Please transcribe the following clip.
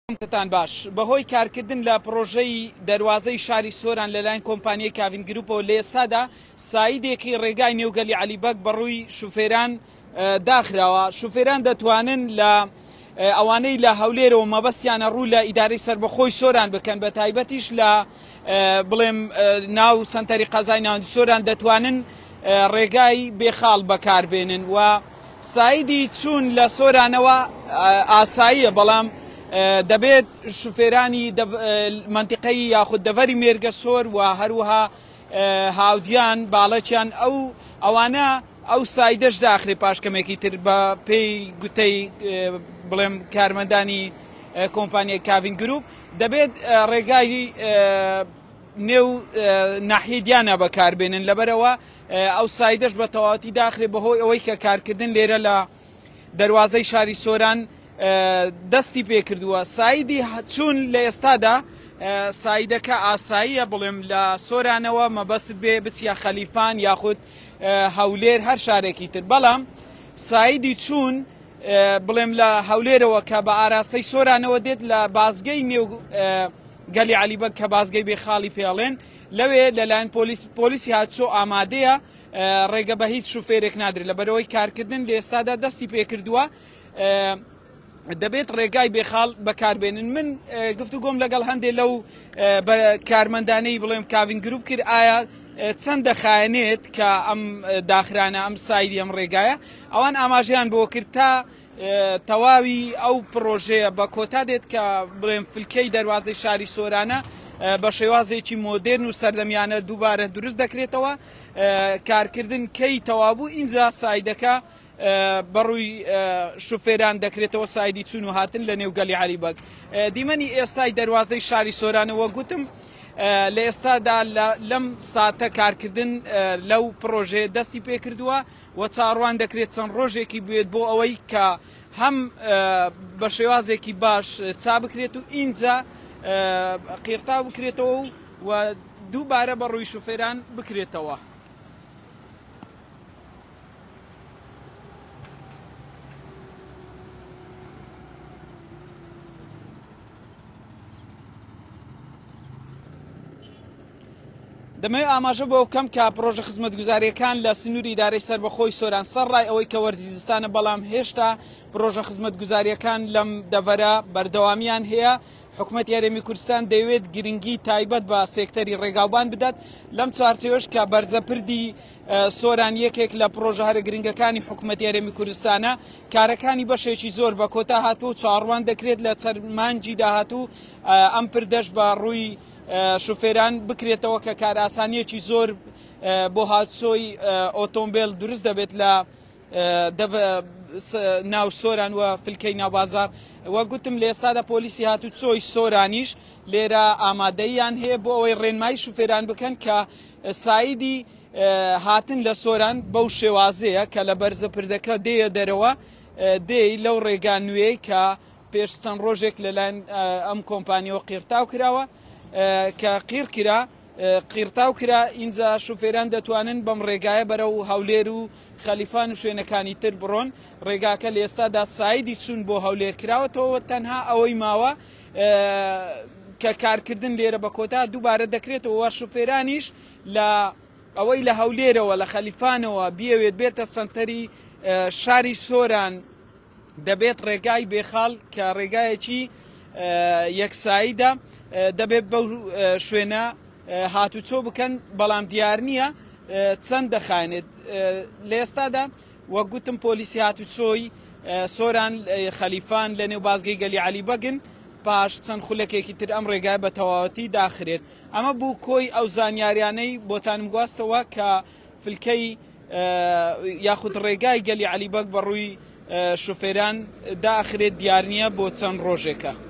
کاتتان باش. بەهۆی کارکردن لە پڕۆژەی دەروازەی شاری سۆران لەلایەن کۆمپانیای کاڤین گروپەوە لە ئێستادا سایدێکی ڕێگای نێوگەلی عەلی بەگ بەڕووی شوفێران داخراوە. شوفێران دەتوانن لە ئەوانەی لە هەولێرەوە مەبەستیانە ڕوو لە ئیدارەی سەربەخۆی سۆران بکەن بە تایبەتیش لە بڵێم ناو سەنتەری قەزای ناوەندی سۆران دەتوانن ڕێگای بێخاڵ بەکاربێنن و سایدی چوون لە سۆرانەوە ئاساییە، بەڵام دەبێت شوفێرانی مەنتیقەی یاخود دەڤەری مێرگەسۆر و هەروەها هاودیان باڵەکیان ئەو ئەوانە ئەو سایدەش داخرێ پاش کەمێکی تر بە پێی گوتەی بڵێم کارمەندانی کۆمپانیای کاڤین گروپ دەبێت ڕێگای نێو ناحیەی دیانا بەکاربێنن لەبەرەوە ئەو سایدەش بە تەواوەتی داخرێ بەهۆی ئەوەی کە کارکردن لێرە لە دەروازەی شاری سۆران دەستی پێکردووە سایدی چوون لە ئێستادا سایدەکە ئاساییە بڵێم لە سۆرانەوە مەبەست بێ بچیە خەلیفان یاخود هەولێر هەر شارێکی تر بەڵام سایدی چوون بڵێم لە هەولێرەوە کە بە ئاراستەی سۆرانەوە دێت لە بازگەی نێو گەلی عەلی بەگ کە بازگەی بێخاڵی پێڵێن لەوێ لەلایەن پۆلیس پۆلیسی هاتوچۆ ئامادەیە ڕێگە بە هیچ شوفێرێک نادرێت لەبەرەوەی کارکردن لە ئێستادا دەستی پێکردووە دەبێت ڕێگای بێخاڵ بەکاربێنن من گفتوگۆم لەگەڵ هەندێک لەو کارمەندانەی بڵێم کاڤین گروپ کرد ئایا چەند دەخایەنێت کە ئەم داخرانە ئەم سایدی ئەم ڕێگایە ئەوان ئاماژیان بۆ کرد تا تەواوی ئەو پڕۆژەیە بە کۆتا دێت کە بڵێم فلکەی دەروازەی شاری سۆرانە بە شێوازێکی مۆدێرن و سەردەمیانە دووبارە دروست دەکرێتەوە کارکردن کەی تەوابوو ئینجا سایدەکە بەڕووی شوفێران دەکرێتەوە سایدی چون و هاتن لە نێو گەلی عەلی بەگ دیمەنی ئێستای دەروازەی شاری سۆرانەوە گوتم لە ئێستادا لەم ساتە کارکردن لەو پڕۆژەیە دەستی پێکردووە و چاوەڕوان دەکرێت چەند ڕۆژێکی بوێت بۆ ئەوەی کە هەم بە شێوازێکی باش چا بکرێت و ئینجا قیرتاو بکرێتەوە و دووبارە بە ڕووی شوفێران بکرێتەوە. دەمەوێت ئاماژە بەوە بکەم کە پڕۆژە خزمەتگوزارییەکان لە سنووری ئیدارەی سەربەخۆی سۆران سەرڕای ئەوەی کە وەرزی زستانە بەڵام هێشتا پڕۆژە خزمەتگوزارییەکان لەم دەڤەرە بەردەوامیان هەیە حکومەتی هەرێمی کوردستان دەیەوێت گرنگی تایبەت بە سێکتەری ڕێگاوبان بدات لەم چوارچێوەش کە بەرزەپردی سۆران یەکێک لە پڕۆژە هەرە گرنگەکانی حکومەتی هەرێمی کوردستانە کارەکانی بەشێکی زۆر بە کۆتا هاتووە و چاوەڕوان دەکرێت لە چەند مانگی داهاتوو ئەم پردەش بە ڕووی شوفێران بکرێتەوە کە کارئاسانیەکی زۆر بۆ هاتوچۆی ئۆتۆمبێل دروست دەبێت لە ناو سۆران و فلکەی ناوبازار وە گوتم لە ئێستادا پۆلیسی هاتوچۆی سۆرانیش لێرە ئامادەیان هەیە بۆ ئەوەی ڕێنمایی شوفێران بکەن کە سایدی هاتن لە سۆران بەو شێوازەیە کە لە بەرزە پردەکە دێیە دەرەوە دێی لەو ڕێگا نوێی کە پێش چەند ڕۆژێک لەلایەن ئەم کۆمپانیەوە قیرتاو کراوە کە قیڕ کرا قیرتاو کرا ئینجا شوفێران دەتوانن بەم ڕێگایە بەرەو هەولێر و خەلیفان و شوێنەکانی تر بڕۆن ڕێگاکە لە ئێستادا سایدی چوون بۆ هەولێر کراوەتەوە تەنها ئەوەی ماوە کە کارکردن لێرە بە کۆتا دووبارە دەکرێتەوە شوفێرانیش لە ئەوەی لە هەولێرەوە لە خەلیفانەوە بیەوێت بێتە سەنتەری شاری سۆران دەبێت ڕێگای بێخاڵ کە ڕێگایەکی یەکساییدا دەبێت بەو شوێنە هاتوچۆ بکەن بەڵام دیار نییە چەند دەخایەنێت لە ئێستادا وەک گوتم پۆلیسی هاتوچۆی سۆران خەلیفان لە نێو بازگەی گەلی عەلی بەگن پاش چەند خولەکێکی تر ئەم ڕێگای بە تەواوەتی داخرێت ئەمە بوو کۆی ئەو زانیاریانەی بۆتانم گواستەوە کە فلکەی یاخود ڕێگای گەلی عەلی بەگ بەڕووی شوفێران داخرێت دیار نییە بۆ چەند ڕۆژێکە.